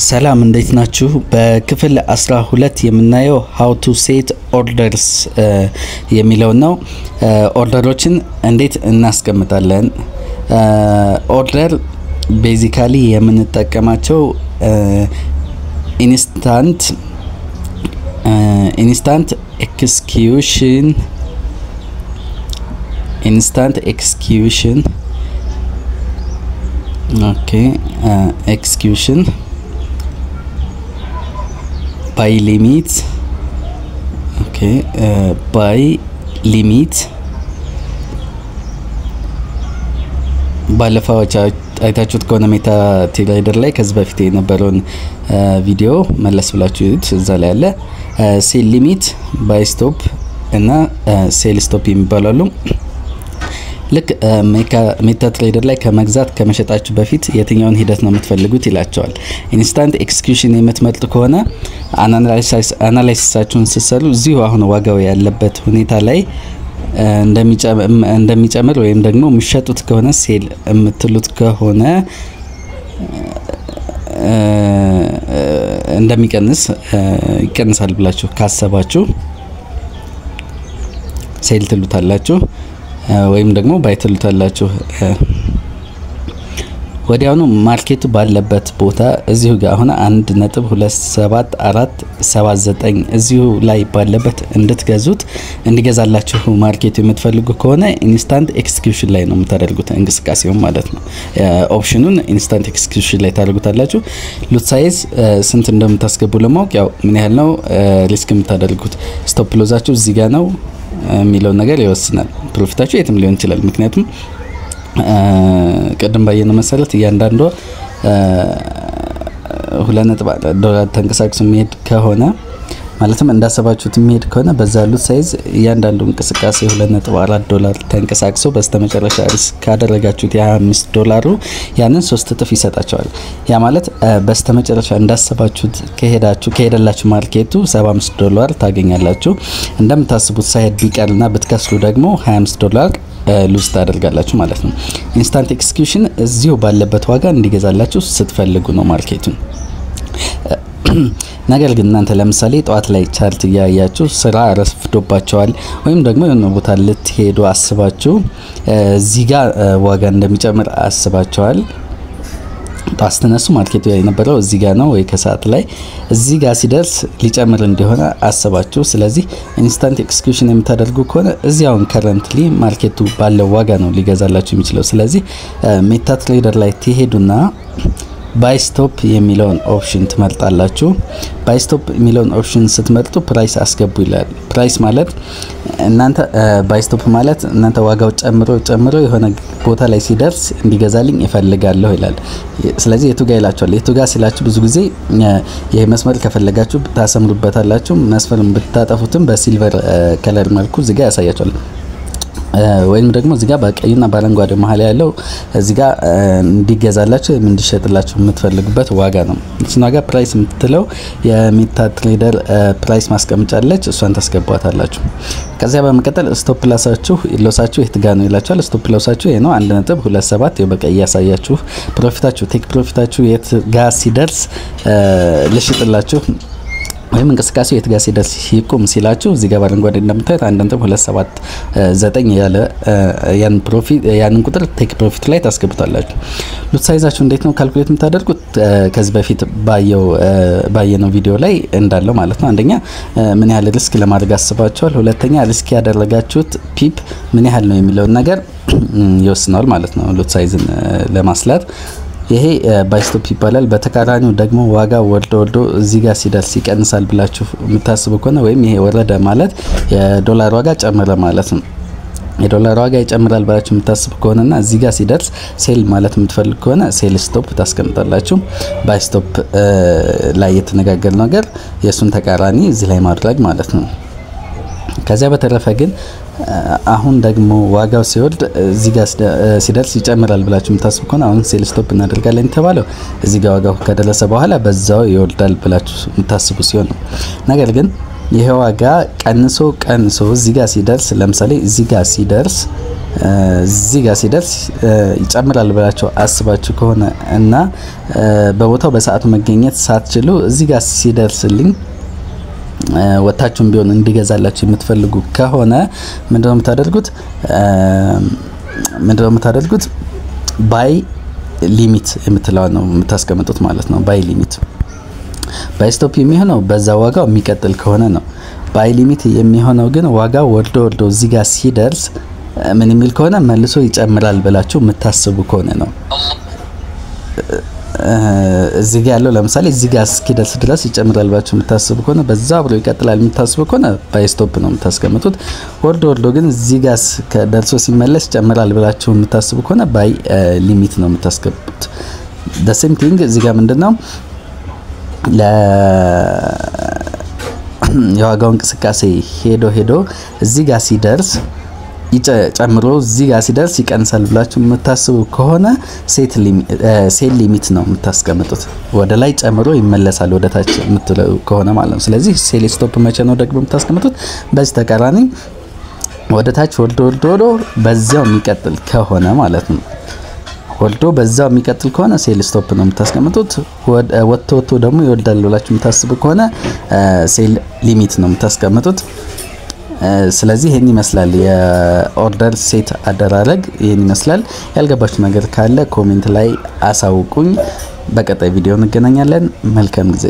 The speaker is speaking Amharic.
ሰላም እንዴት ናችሁ? በክፍል 12 የምናየው how to set orders የሚለው ነው። Order ኦችን እንዴት እናስቀምጣለን? Order basically የምንጠቀማቸው instant execution, okay, execution, buy limit, okay, buy limit። ባለፈው አይታችሁት ከሆነ MetaTrader ላይ ከዚህ በፊት የነበረውን ቪዲዮ መለስ ብላችሁ እዩት። እዛ ላይ ያለ sell limit፣ buy stop እና sell stop የሚባሉ አሉ። ልክ MetaTrader ላይ ከመግዛት ከመሸጣችሁ በፊት የትኛውን ሂደት ነው የምትፈልጉት ይላችኋል። Instant execution የምትመርጡ ከሆነ analysis ኣችሁን ስትሰሩ እዚሁ አሁን ዋጋው ያለበት ሁኔታ ላይ እንደሚጨምር ወይም ደግሞ የሚሸጡት ከሆነ፣ sell የምትሉት ከሆነ እንደሚቀንስ፣ ይቀንሳል ብላችሁ ካሰባችሁ sell ትሉታላችሁ ወይም ደግሞ buy ትሉታላችሁ። ወዲያውኑ market ኡ ባለበት ቦታ እዚሁ ጋር አሁን 1.27479 እዚሁ ላይ ባለበት እንድትገዙት፣ እንዲገዛላችሁ market ኡ የምትፈልጉ ከሆነ instant execution ላይ ነው የምታደርጉት እንቅስቃሴውን ማለት ነው። Option ኑን instant execution ላይ ታደርጉታላችሁ። Lot size ስንት እንደምታስገቡ ለማወቅ ያው ምን ያህል ነው risk የምታደርጉት፣ stop loss ኣችሁ እዚህ ጋር ነው የሚለውን ነገር ይወስናል። Profit ኣችሁ የትም ሊሆን ይችላል። ምክንያቱም ቅድም ባየነው መሰረት እያንዳንዷ 2.4 ዶላር ተንቀሳቅሶ የሚሄድ ከሆነ፣ ማለትም እንዳሰባችሁት የሚሄድ ከሆነ፣ በዛ lot size እያንዳንዱ እንቅስቃሴ 2.4 ዶላር ተንቀሳቅሶ በስተመጨረሻ risk ካደረጋችሁት የ25 ዶላሩ ያንን 3 እጥፍ ይሰጣችኋል። ያ ማለት በስተመጨረሻ እንዳሰባችሁት ከሄዳችሁ ከሄደላችሁ market ኡ 75 ዶላር ታገኛላችሁ። እንደምታስቡት ሳይሄድ ቢቀርና ብትከስሩ ደግሞ 25 ዶላር lose ታደርጋላችሁ ማለት ነው። Instant execution እዚሁ ባለበት ዋጋ እንዲገዛላችሁ ስትፈልጉ ነው market ኡን። ነገር ግን እናንተ ለምሳሌ ጠዋት ላይ chart እያያችሁ ስራ ረፍዶባችኋል ወይም ደግሞ የሆነ ቦታ ልትሄዱ አስባችሁ እዚህ ጋር ዋጋ እንደሚጨምር አስባችኋል። ጠዋት ስትነሱ market ኡ የነበረው እዚህ ጋር ነው ወይ ከሰዓት ላይ እዚህ ጋር ሲደርስ ሊጨምር እንደሆነ አስባችሁ፣ ስለዚህ instant execution የምታደርጉ ከሆነ እዚያውን currently market ኡ ባለው ዋጋ ነው ሊገዛላችሁ የሚችለው። ስለዚህ MetaTrader ላይ ትሄዱና buy stop የሚለውን option ትመርጣላችሁ። Buy stop የሚለውን option ስትመርጡ price አስገቡ ይላል። Price ማለት እናንተ፣ buy stop ማለት እናንተ ዋጋው ጨምሮ ጨምሮ የሆነ ቦታ ላይ ሲደርስ እንዲገዛልኝ እፈልጋለሁ ይላል። ስለዚህ የቱ ጋ ይላችኋል። የቱ ጋ ሲላችሁ ብዙ ጊዜ ይሄ መስመር ከፈለጋችሁ ታሰምሩበታላችሁ። መስመሩን ብታጠፉትም በ silver color መልኩ እዚጋ ያሳያችኋል። ወይም ደግሞ እዚጋ በቀይና በአረንጓዴ መሀል ያለው እዚጋ እንዲገዛላችሁ ወይም እንዲሸጥላችሁ የምትፈልጉበት ዋጋ ነው። እሱን ዋጋ price የምትለው የ MetaTrader price ማስቀመጫ አለች። እሷን ታስገቧታላችሁ። ከዚያ በመቀጠል stop loss ኣችሁ የት ጋ ነው ይላችኋል። Stop loss ኣችሁ ይሄ ነው፣ 1.27 በቀይ ያሳያችሁ። Profit ኣችሁ፣ take profit ኣችሁ የት ጋ ሲደርስ ልሽጥላችሁ ወይም እንቅስቃሴው የት ጋር ሲደርስ ይቁም ሲላችሁ እዚህ ጋር በአረንጓዴ እንደምታዩት 1.279 ያለ ያን profit፣ ያንን ቁጥር take profit ላይ ታስገቡታላችሁ። Lot size ኣችሁ እንዴት ነው calculate የምታደርጉት? ከዚህ በፊት ባየነው ቪዲዮ ላይ እንዳለው ማለት ነው። አንደኛ ምን ያህል risk ለማድረግ አስባችኋል፣ ሁለተኛ risk ያደረጋችሁት pip ምን ያህል ነው የሚለውን ነገር ይወስነዋል ማለት ነው lot size ን ለማስላት። ይሄ buy stop ይባላል። በተቃራኒው ደግሞ ዋጋ ወርዶ ወርዶ እዚህ ጋር ሲደርስ ይቀንሳል ብላችሁ የምታስቡ ከሆነ ወይም ይሄ ወረደ ማለት የዶላር ዋጋ ጨመረ ማለት ነው። የዶላር ዋጋ ይጨምራል ብላችሁ የምታስቡ ከሆነና እዚህ ጋር ሲደርስ sell ማለት የምትፈልጉ ከሆነ sell stop ታስቀምጣላችሁ። Buy stop ላይ የተነጋገርነው ነገር የእሱን ተቃራኒ እዚህ ላይ ማድረግ ማለት ነው። ከዚያ በተረፈ ግን አሁን ደግሞ ዋጋው ሲወርድ እዚህ ጋር ሲደርስ ይጨምራል ብላችሁ የምታስቡ ከሆነ፣ አሁን sell stop እናደርጋለን የተባለው እዚህ ጋር ዋጋው ከደረሰ በኋላ በዛው ይወርዳል ብላችሁ የምታስቡ ሲሆን ነው። ነገር ግን ይሄ ዋጋ ቀንሶ ቀንሶ እዚህ ጋር ሲደርስ፣ ለምሳሌ እዚህ ጋር ሲደርስ ይጨምራል ብላችሁ አስባችሁ ከሆነ እና በቦታው በሰዓቱ መገኘት ሳትችሉ እዚህ ጋር ሲደርስልኝ ወታችሁም ቢሆን እንዲገዛላችሁ የምትፈልጉ ከሆነ ምንድነው የምታደርጉት? ምንድነው የምታደርጉት? Buy limit የምትለዋ ነው የምታስቀምጡት ማለት ነው። Buy limit። Buy stop የሚሆነው በዛ ዋጋው የሚቀጥል ከሆነ ነው። Buy limit የሚሆነው ግን ዋጋው ወርዶ ወርዶ እዚህ ጋር ሲደርስ ምን የሚል ከሆነ፣ መልሶ ይጨምራል ብላችሁ የምታስቡ ከሆነ ነው። እዚህ ጋር ያለው ለምሳሌ እዚህ ጋር እስኪደርስ ድረስ ይጨምራል ብላችሁ የምታስቡ ከሆነ፣ በዛ ብሎ ይቀጥላል የምታስቡ ከሆነ buy stop ነው የምታስቀምጡት። ወርዶ ወርዶ ግን እዚህ ጋር ደርሶ ሲመለስ ይጨምራል ብላችሁ የምታስቡ ከሆነ buy limit ነው የምታስገቡት። The same thing እዚህ ጋር ምንድነው፣ የዋጋው እንቅስቃሴ ሄዶ ሄዶ እዚህ ጋር ሲደርስ ጨምሮ እዚህ ጋር ሲደርስ ይቀንሳል ብላችሁ የምታስቡ ከሆነ sell limit ነው የምታስቀምጡት። ወደ ላይ ጨምሮ ይመለሳል ወደ ታች የምትለው ከሆነ ማለት ነው። ስለዚህ sell stop መቼ ነው ደግሞ የምታስቀምጡት? በዚህ ተቃራኒ ወደ ታች ወርዶ ወርዶ ወርዶ በዚያው የሚቀጥል ከሆነ ማለት ነው። ወርዶ በዛው የሚቀጥል ከሆነ sell stop ነው የምታስቀምጡት። ወጥቶ ወጥቶ ደግሞ ይወርዳል ብላችሁ የምታስቡ ከሆነ sell limit ነው የምታስቀምጡት። ስለዚህ ይህን ይመስላል የ order set አደራረግ፣ ይህን ይመስላል። ያልገባችሁ ነገር ካለ comment ላይ አሳውቁኝ። በቀጣይ ቪዲዮ እንገናኛለን። መልካም ጊዜ።